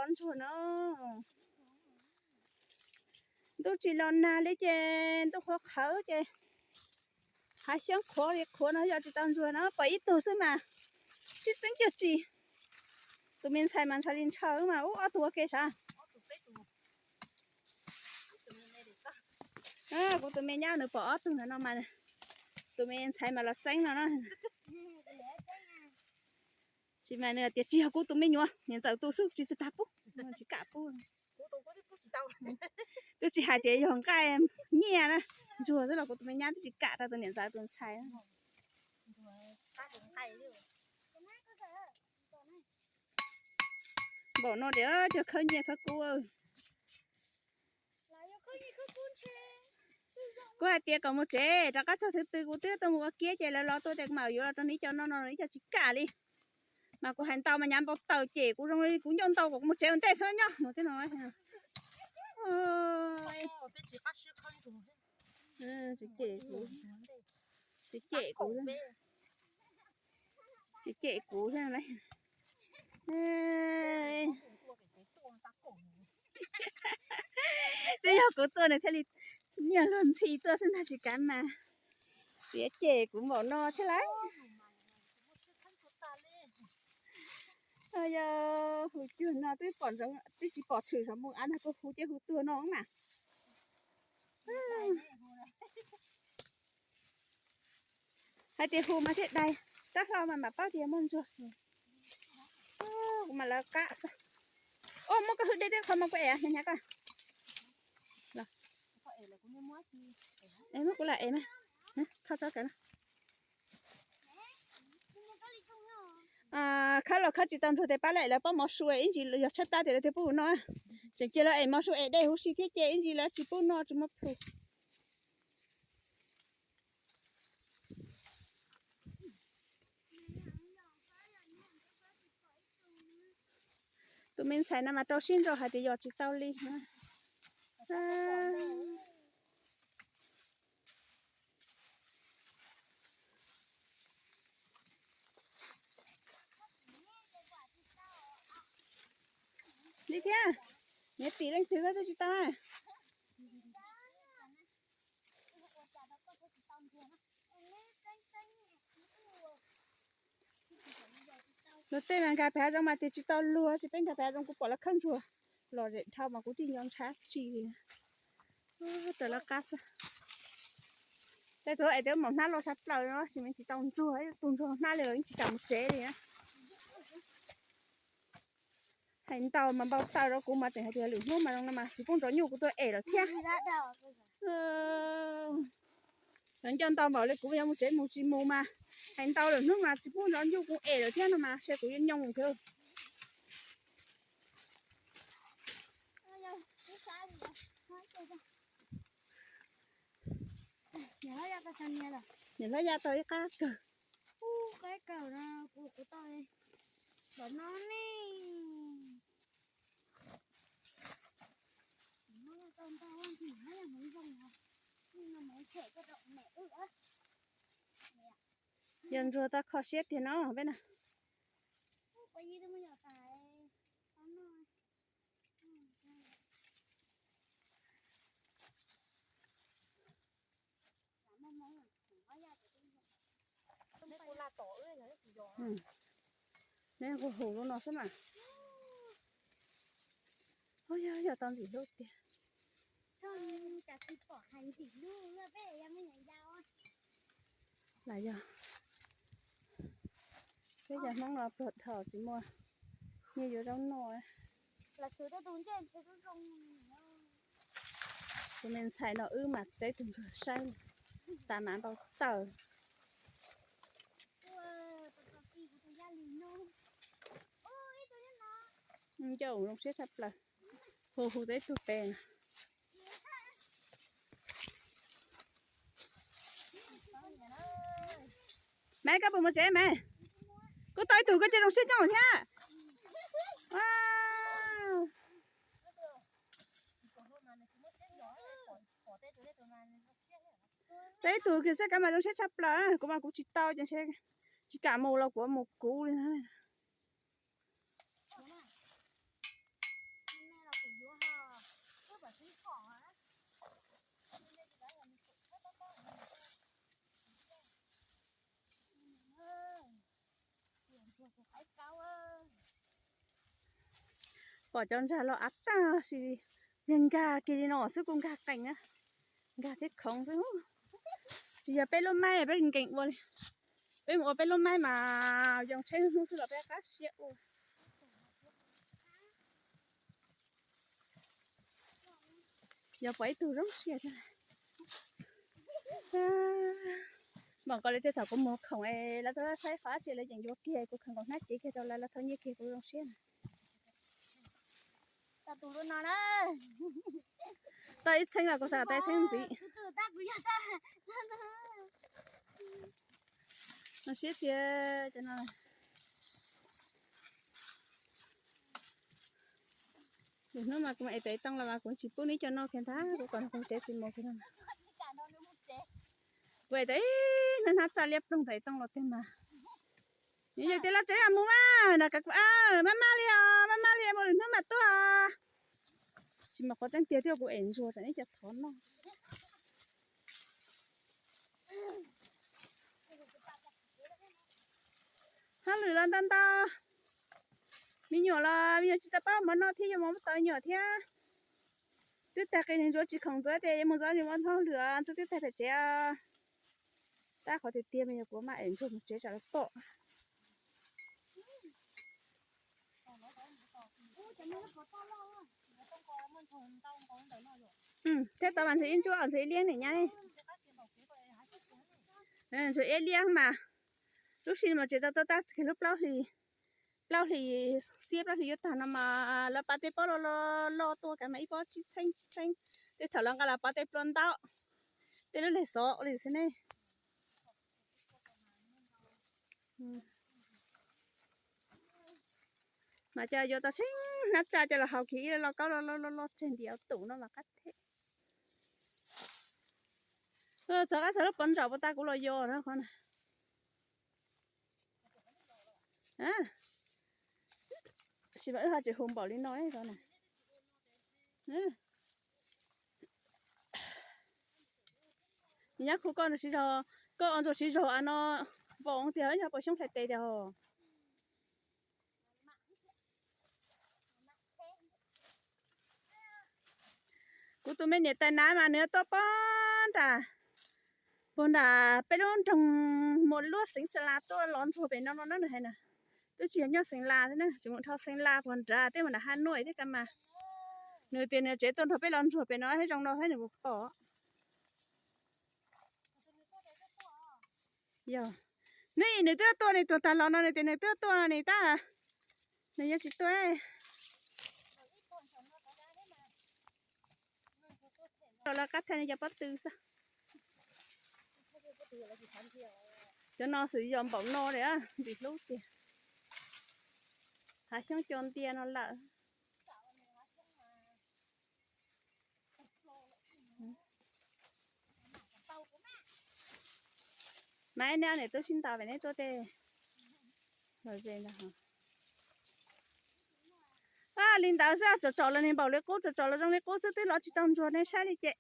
Ntsuag no, ntuj tsis los nag li ces ntuj qhuav qhawv ces hav xyoob qhuav li qhuav no yog tsis tau ntsuag no pom ib tug xwb mas sib txeeb cuag tsi. Tus me ntxhais mas ntshaw li ntshaw mas ub ob tug ua ke sav. Kuv tus me nyab nws pom ob tug ntawm no mas tus me ntxhais mas los txeeb no na. Sis mas nws tias tsis yog kuv tus me nyuam, niam ntxawm tus xwb tsis tag pub, tsis kam pub. Twb tsis hais tias yog nqaij nyiaj na, ntsuag xwb los kuv tus me nyab twb tsis kam rau tus niam ntxawm tus ntxhais. Npaum no tias cov khawb nyiaj khawb kub. Kuv hais tias kom mus tsev, rov qab txog thwv tw kuv twb tuaj mus ua kiab ces lawv los tuaj tias kuv mam yuav los rau neb cov no no ib co tsis kam li. Mas kuv hais ntau mas nyav npau taws cem kuv zoo li kuv ncauj ntau kom kuv mus tsev ua ntej xwb nyob mus thiab no. Tsis cem kuv, tsis cem kuv, tsis cem kuv thiab lauj. Twb yog kuv tuaj nws thiaj li nyiag luag ntxhi tuaj xwb ntag tsis kav mas. Txiav cem kuv npaum no thiab lauj. Yog hu cuag no twb pom ntsoov twb tsis pom tshwm saum moo av ntag kuj hu ces hu tuag no mas. Hais tias hu mas thiaj dai, rab hlau mas mam paub tias muaj ntsuag. Kuv mam lawv qab xwb. Ua muab koj hwj dej tej qhov mas kuv ev hnyav hnyav koj. Muab kuv lam ev na. Thauj tso kawm na. Khawb los khawb tsis tau ntsuag tes pab lawv ev lawv pob mov su ib ntsis yog tshaib plab tias lawv thiaj pub noj. Tseem cia lawv ev mov su ev dej huv si thiab ces ib ntsis lawv tsis pub noj tsis muaj plhu. Tus me ntxhais no mas rau siab ntso hais tias yog tsis tau li. Li thiab, niam tim leej twg koj twb tsis tau. Luag tej mas nkag pem hav zoov mas tias tsis tau luag, tsis peb nkag pem hav zoov kuv pom lawv khawb ntsuag los zem dhau mas kuv tsis nco ntshav tsi li. Raws lawv qab xwb. Tej tus es tias maum hnab loj tshaj plaws no sis mas tsis tau ntsuag, tus ntsuag hnab li los yeej tsis kam mus tsev li. Hais ntau mas npau taws rau kuv mas tseem hais tias lwm hnub mas zoo no mas tsis pub ntxov nyuj kuv tuaj ev lawm thiab. Lawv nco ntau npaum li kuv yuav mus tsev mus tsis mus mas hais ntau lwm hnub mas tsis pub ntxov nyuj kuv ev lawm thiab no mas seb kuv yuav nyoo thiab. Niam hlob ya tau ib qab kawg. Ub, qab kawg no kuv, kuv tau npaum no ne. Yog ntsuag tau kho siab tiag no peb na. Neb kuj hu lub no xwb mas. Ub, yog, yog tau ntxim hlub tiag. Las yog peb cov Hmoob no pluag dhau tsis muaj nyiaj yuav zaub noj. Tus me ntxhais no wb mas teb tus ntsuag saib tas mas npau taws. Ncauj zoo siab tshaj plaws. Hu hu tau ib tug pem na. Maiv, koj puas mus tsev Maiv? Kuv tau ib tug koj cia zoo siab coob thiab. Tau ib tug kiag xwb kav mas zoo siab tshaj plaws, kuv mas kuv tsis tau ces tsis kam mus los kuv mus kuv li na. Pom cov ntsag los av tag sis yog nkag kiag li no xwb kuj nkag qees na, nkag thiab khoov xwb. Tsis yog peb lub maib peb nkees ua li, peb mus ua peb lub maib mas yoo tshaib hnub xwb los peb qab siab ua. Yog pom ib tug zoo siab thiab. Npaum nkaus li tej thaum kuv mus khoom es lawv tau saib qhov dab tsi lawv yeem yuav kiag kuv khaws nkaus hnab cev kiag rau lawv, lawv thauj nyiaj kiag kuv zoo siab na. Tau ib txheeb los kuv xav kom tau ib txheeb ntxiv. Zoo siab tiag cov no. Lwm hnub mas kuv mam ev tau ib tooj los mas kuv tsis pub neb cov noj kiag ntag, kuv kom kuv tsev tsis mus kiag no. Kuv ev tau ib hnab hnab tsaj liab ploog tau ib tooj los tiag mas. Nws yog tias los tsev mus mas no, maj maj li os, maj maj li, mus lwm hnub mam tuaj. Tsis mas qhov tseeb tiag twb yog kuv ev ntsuag tsam neb cov thov noj. Hauj lwm los ntau ntau, me nyuam los me nyuam tsis tau pab mov noj thiab yuav mov tau me nyuam thiab. Twb tag qis nws ntsuav tsis khoom ntxuav tias yuav mus zov nws mov hauj lwm os, ntxuav twb tag pem tsev. Tab qhov tiag tiag mas yog kuv maj ev ntsuag mus tsev tsam lawv pom. Thiab tau mas ntsuag ib ntsuab, ntsuag ib liab niam nyab. Ntsuag ib liab mas lub sij mas tsev tau tuaj tag kiag lub plaub hlis, plaub hlis xiab plaub hlis yuav tag no mas lawv pab tej pob loj loj loj tuaj kav mas ib pob tsib txheeb tsib txheeb. Tej thaum lawv nqa los pab tej plua ntaub, tej lub leg xov li xwb ne. Mas cov yuav tau tsheej hnab tsaj coj los haus kiag ib lo kaub loj loj loj tseg ntiav tus no mas qab thiab. Txog qab txog lub pov ntsaum puas tas kuv los yos na qhov na. Tab sis mas wb ho tsis hu npaum li no na. Nyob khu koj siv zog, koj ua ntsuag siv zog av no npaum tiag, yog puas xyoob hlais tes tiag hos. Kuv tus me niam tais nav mas nws tuaj pob nram, puag nram peb lub nroog Muas Luab xeev Xeeb Las tuaj los ntsuag pem no no na nws hais na. Twb tsis yog nyob Xeev Las thiab na, tsis mus dhau Xeeb Las puag nrad, twb mus nram Has Nuaj thiab kav mas. Nws tias nws tsev tuaj nrog peb los ntsuag pem no thiab zoo no thiab nws puas pom. Yog, nws, nws twb tuaj, nws tuaj tag los no nws tias nws twb tuaj no nws tab, nws yeej tsis tuaj. Lawv qab thaj nws cov pob tw xwb. Cov no xwm yos npaum no li, ntxim hlub tiag. Hav xyoob co ntia no lawm. Mas neb niam tub sib ntaus pem neb tuaj tej lom zem ntag. Li ntawd xwb, tsom tsom los nws npaum li qub, tsom tsom los zoo li qub xwb, twb lov tsis tau ntsuag nej saib li ces.